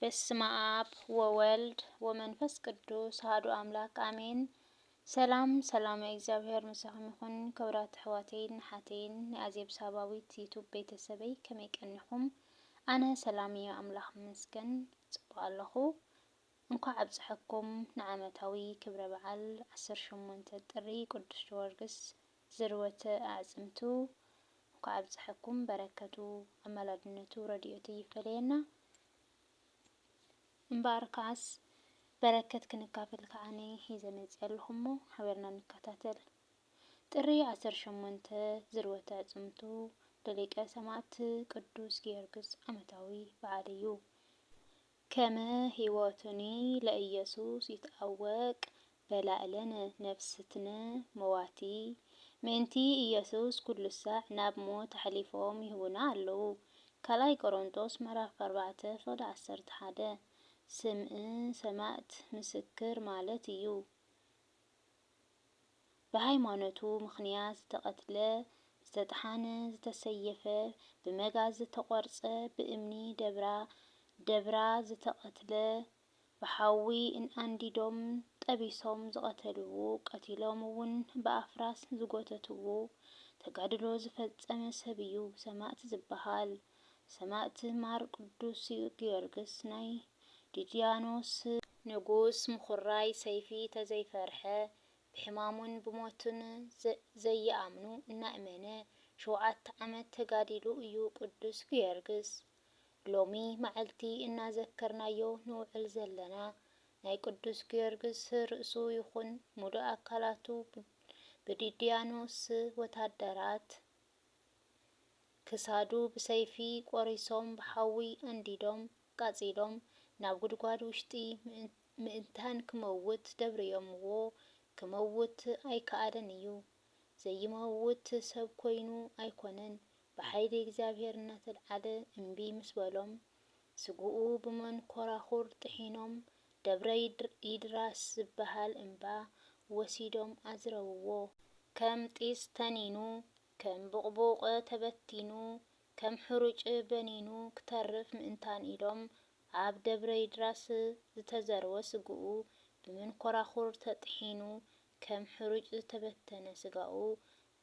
በስመ አብ ወወልድ ወመንፈስ ቅዱስ አሐዱ አምላክ አሜን። ሰላም ሰላም እግዚኣብሔር ምሳኹም ይኹን። ክቡራት ኣሕዋተይን ኣሓተይን ናይ ኣዜብ ሳባዊት ዩቱብ ቤተሰበይ ከመይ ቀኒኹም? ኣነ ሰላም እየ ኣምላኽ ይመስገን ጽቡቕ ኣለኹ። እንኳዕ ኣብፀሐኩም ንዓመታዊ ክብረ በዓል ዓሰርተ ሸሞንተ ጥሪ ቅዱስ ጊዮርጊስ ዝርወተ ኣዕፅምቱ እንኳዕ ኣብፀሐኩም። በረከቱ ኣማላድነቱ ረድኤቱ ይፈለየና። እምበኣር ከዓስ በረከት ክንካፈል ከዓኒ ሒዘ መፅየ ኣለኹ እሞ ሓቢርና ንከታተል። ጥሪ ዓሰርተ ሸሞንተ ዝርወተ ኣዕፅምቱ ለሊቀ ሰማዕት ቅዱስ ጊዮርጊስ ዓመታዊ በዓል እዩ። ከመ ሕይወቱኒ ለኢየሱስ ይትአወቅ በላዕለነ ነፍስትነ መዋቲ ምእንቲ ኢየሱስ ኩሉ ሳዕ ናብ ሞት ኣሕሊፎም ይህቡና ኣለዉ። ካልኣይ ቆሮንጦስ ምዕራፍ ኣርባዕተ ፍቕዲ ዓሰርተ ሓደ። ስምዕ ሰማዕት ምስክር ማለት እዩ። ብሃይማኖቱ ምኽንያት ዝተቐትለ፣ ዝተጠሓነ፣ ዝተሰየፈ፣ ብመጋዝ ዝተቖርጸ፣ ብእምኒ ደብራ ደብራ ዝተቐትለ፣ ብሓዊ እንኣንዲዶም ጠቢሶም ዝቐተልዎ፣ ቀቲሎም እውን ብኣፍራስ ዝጎተትዎ ተጋድሎ ዝፈጸመ ሰብ እዩ ሰማእት ዝበሃል። ሰማእት ማር ቅዱስ ጊዮርጊስ ናይ ድድያኖስ ንጉስ ምኹራይ ሰይፊ ተዘይፈርሐ፣ ብሕማሙን ብሞቱን ዘ- ዘይኣምኑ እናእመነ ሸውዓተ ዓመት ተጋዲሉ እዩ ቅዱስ ጊዮርጊስ። ሎሚ መዓልቲ እናዘከርናዮ ንውዕል ዘለና ናይ ቅዱስ ጊዮርጊስ ርእሱ ይኹን ሙሉእ ኣካላቱ ብ- ብድድያኖስ ወታደራት ክሳዱ ብሰይፊ ቆሪሶም ብሓዊ ኣንዲዶም ኣቃጺሎም ናብ ጉድጓድ ውሽጢ ምእን- ምእንታን ክመውት ደብርዮምዎ ክመውት ኣይከኣለን እዩ። ዘይመውት ሰብ ኮይኑ ኣይኮነን ብሓይሊ እግዚኣብሔር እናተልዓለ እምቢ ምስ በሎም ስግኡ ብመንኮራኹር ጥሒኖም ደብረ ይድር- ይድራስ ዝበሃል እምባ ወሲዶም ኣዝረውዎ። ከም ጢስ ተኒኑ ከም ቡቕቡቕ ተበቲኑ ከም ሕሩጭ በኒኑ ክተርፍ ምእንታን ኢሎም ኣብ ደብረ ይድራስ ዝተዘርወ ስግኡ ብመንኮራኹር ተጥሒኑ ከም ሕሩጭ ዝተበተነ ስጋኡ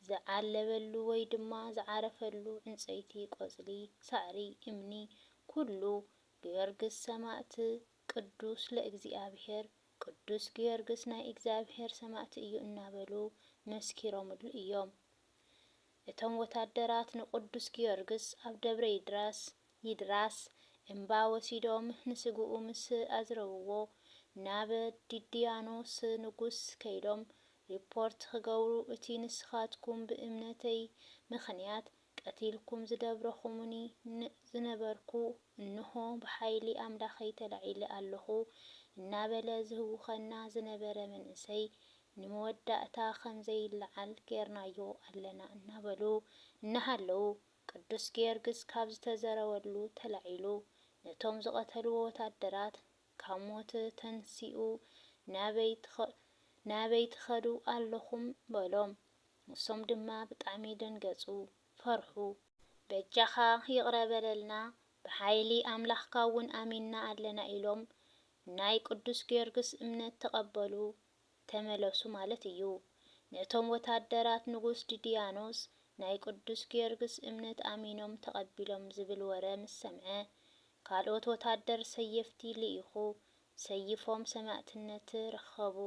ዝዓለበሉ ወይ ድማ ዝዓረፈሉ ዕንፀይቲ፣ ቆፅሊ፣ ሳዕሪ፣ እምኒ፣ ኩሉ ጊዮርጊስ ሰማእት ቅዱስ ለእግዚኣብሔር ቅዱስ ጊዮርጊስ ናይ እግዚኣብሔር ሰማእት እዩ እናበሉ መስኪሮምሉ እዮም። እቶም ወታደራት ንቅዱስ ጊዮርጊስ ኣብ ደብረ ይድራስ ይድራስ እምባ ወሲዶም ንስግኡ ምስ ኣዝረውዎ ናብ ዲድያኖስ ንጉስ ከይዶም ሪፖርት ክገብሩ እቲ ንስኻትኩም ብእምነተይ ምኽንያት ቀቲልኩም ዝደብረኹምኒ ዝነበርኩ እንሆ ብሓይሊ ኣምላኸይ ተላዒለ ኣለኹ እናበለ ዝህውኸና ዝነበረ መንእሰይ ንመወዳእታ ከም ዘይለዓል ጌርናዮ ኣለና እናበሉ እናሃለዉ ቅዱስ ጊዮርጊስ ካብ ዝተዘረወሉ ተላዒሉ ነቶም ዝቐተልዎ ወታደራት ካብ ሞት ተንሲኡ ናበይ ትኸ- ናበይ ትኸዱ ኣለኹም በሎም። ንሶም ድማ ብጣዕሚ ደንገጹ፣ ፈርሑ። በጃኻ ይቕረ በለልና፣ ብሓይሊ ኣምላኽካ እውን ኣሚንና ኣለና ኢሎም ናይ ቅዱስ ጊዮርጊስ እምነት ተቐበሉ። ተመለሱ ማለት እዩ። ነቶም ወታደራት ንጉስ ድድያኖስ ናይ ቅዱስ ጊዮርጊስ እምነት ኣሚኖም ተቐቢሎም ዝብል ወረ ምስ ሰምዐ፣ ካልኦት ወታደር ሰየፍቲ ልኢኹ ሰይፎም ሰማእትነት ረኸቡ።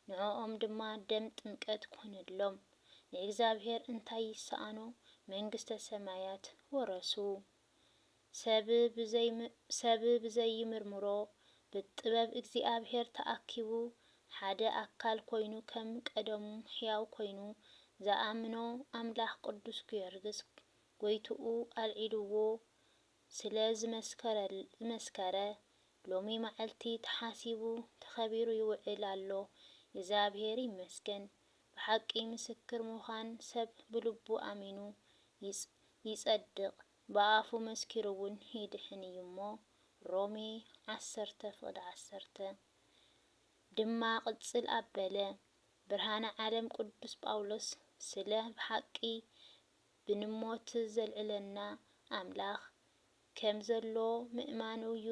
ንዕኦም ድማ ደም ጥምቀት ኮነሎም። ንእግዚኣብሔር እንታይ ይሰኣኖ? መንግስተ ሰማያት ወረሱ። ሰብ ብዘይም- ሰብ ብዘይምርምሮ ብጥበብ እግዚኣብሔር ተኣኪቡ ሓደ ኣካል ኮይኑ ከም ቀደሙ ሕያው ኮይኑ ዝኣምኖ ኣምላኽ ቅዱስ ጊዮርጊስ ጎይትኡ ኣልዒልዎ ስለ ዝመስከረ ሎሚ መዓልቲ ተሓሲቡ ተኸቢሩ ይውዕል ኣሎ። እግዚኣብሔር ይመስገን። ብሓቂ ምስክር ምዃን ሰብ ብልቡ ኣሚኑ ይጸድቕ፣ ብኣፉ መስኪሩ እውን ይድሕን እዩ እሞ። ሮሜ ዓሰርተ ፍቕዲ ዓሰርተ ድማ ቅጽል ኣበለ። ብርሃነ ዓለም ቅዱስ ጳውሎስ ስለ ብሓቂ ብንሞት ዘልዕለና ኣምላኽ ከም ዘሎ ምእማኑ እዩ።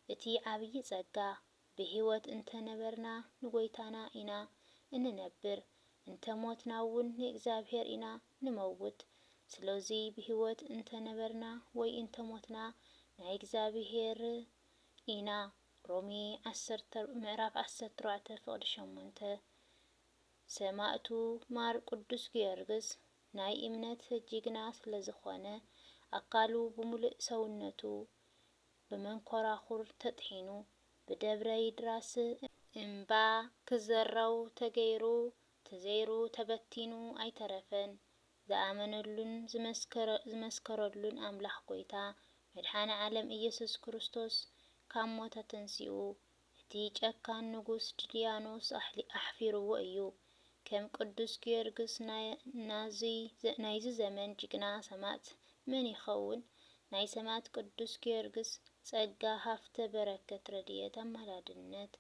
እቲ ዓብዪ ጸጋ። ብህይወት እንተ ነበርና ንጎይታና ኢና እንነብር፣ እንተ ሞትና እውን ንእግዚኣብሔር ኢና ንመውት። ስለዚ ብህይወት እንተ ነበርና ወይ እንተ ሞትና ናይ እግዚኣብሔር ኢና። ሮሜ ዓሰርተ ምዕራፍ ዓሰርተ ኣርባዕተ ፍቕዲ ሸሞንተ። ሰማእቱ ማር ቅዱስ ጊዮርጊስ ናይ እምነት ጅግና ስለ ዝኾነ ኣካሉ ብምሉእ ሰውነቱ ብመንኮራኹር ተጥሒኑ ብደብረ ይድራስ እምባ ክዘረው ተገይሩ፣ ተዘይሩ ተበቲኑ ኣይተረፈን። ዝኣመነሉን ዝመስከረሉን ኣምላኽ ጎይታ መድሓነ ዓለም ኢየሱስ ክርስቶስ ካብ ሞተ ተንሲኡ እቲ ጨካን ንጉስ ድልያኖስ ኣሕፊርዎ እዩ። ከም ቅዱስ ጊዮርጊስ ናይዚ ዘመን ጅግና ሰማእት መን ይኸውን? ናይ ሰማእት ቅዱስ ጊዮርጊስ ጸጋ፣ ሃፍተ በረከት፣ ረድኤት፣ ኣማላድነት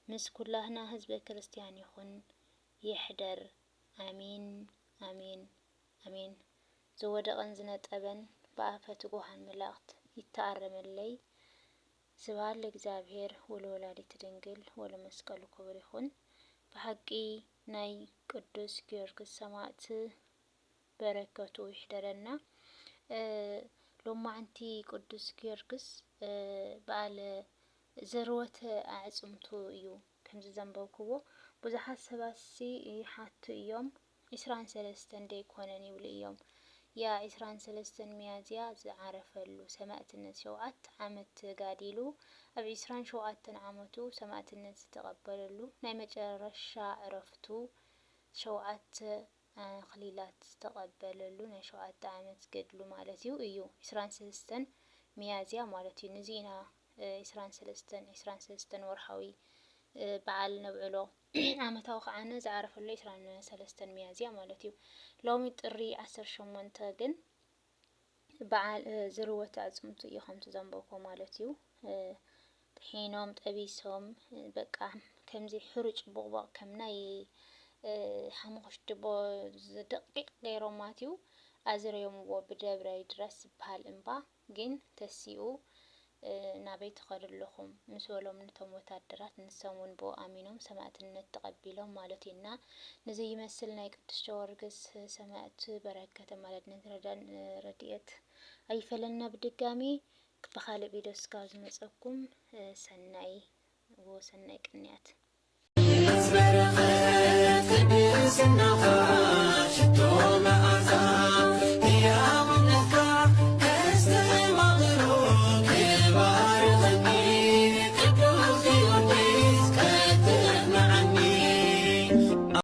ምስ ኩላህና ህዝበ ክርስቲያን ይኹን ይሕደር። ኣሜን፣ ኣሜን፣ ኣሜን። ዝወደቐን ዝነጠበን ብኣፈ ትጉሃን መላእኽት ይተኣረመለይ። ስብሐት ለእግዚኣብሔር ወለወላዲቱ ድንግል ወለመስቀሉ ክቡር ይኹን። ብሓቂ ናይ ቅዱስ ጊዮርጊስ ሰማእት በረከቱ ይሕደረና። ሎማዕንቲ ቅዱስ ጊዮርጊስ በዓል ዘርወተ ኣዕፅምቱ እዩ። ከምዚ ዘንበብክዎ ብዙሓት ሰባትሲ ይሓቱ እዮም። ዒስራን ሰለስተን ደይኮነን ይብሉ እዮም። ያ ዒስራን ሰለስተን ሚያዝያ ዝዓረፈሉ ሰማእትነት ሸውዓተ ዓመት ተጋዲሉ ኣብ ዒስራን ሸውዓተን ዓመቱ ሰማእትነት ዝተቐበለሉ ናይ መጨረሻ ዕረፍቱ ሸውዓተ ኣኽሊላት ዝተቐበለሉ ናይ ሸውዓተ ዓመት ገድሉ ማለት እዩ እዩ ዒስራን ሰለስተን ሚያዝያ ማለት እዩ። ንዚ ኢና ዒስራን ሰለስተን ዒስራን ሰለስተን ወርሓዊ በዓል ነብዕሎ። ዓመታዊ ከዓነ ዝዓረፈሉ ዒስራን ሰለስተን ሚያዝያ ማለት እዩ። ሎሚ ጥሪ ዓሰርተ ሸሞንተ ግን በዓል ዝርወተ ኣዕፅምቱ እዩ ከምቲ ዘንበብኮ ማለት እዩ። ጥሒኖም ጠቢሶም በቃ ከምዚ ሕሩጭ ቦቕቦቕ ከም ናይ ሓሙኽሽቲ ቦ ደቂቕ ገይሮም ማለት እዩ ኣዝረዮምዎ ብደብረ ይድረስ ዝበሃል እምባ ግን ተሲኡ ናበይ ትኸዱ ኣለኹም ምስ በሎም ነቶም ወታደራት ንሶም እውን ብኡ ኣሚኖም ሰማእትነት ተቐቢሎም ማለት እዩ እና ንዘይመስል ናይ ቅዱስ ጀወርግስ ሰማእት በረከት ኣማላድነት ረዳን ረድኤት ኣይፈለና ብድጋሚ ብኻልእ ቪድዮ እስካብ ዝመፀኩም ሰናይ ወሰናይ ቅንያት። ኣስመረኸት ቅድስናኻ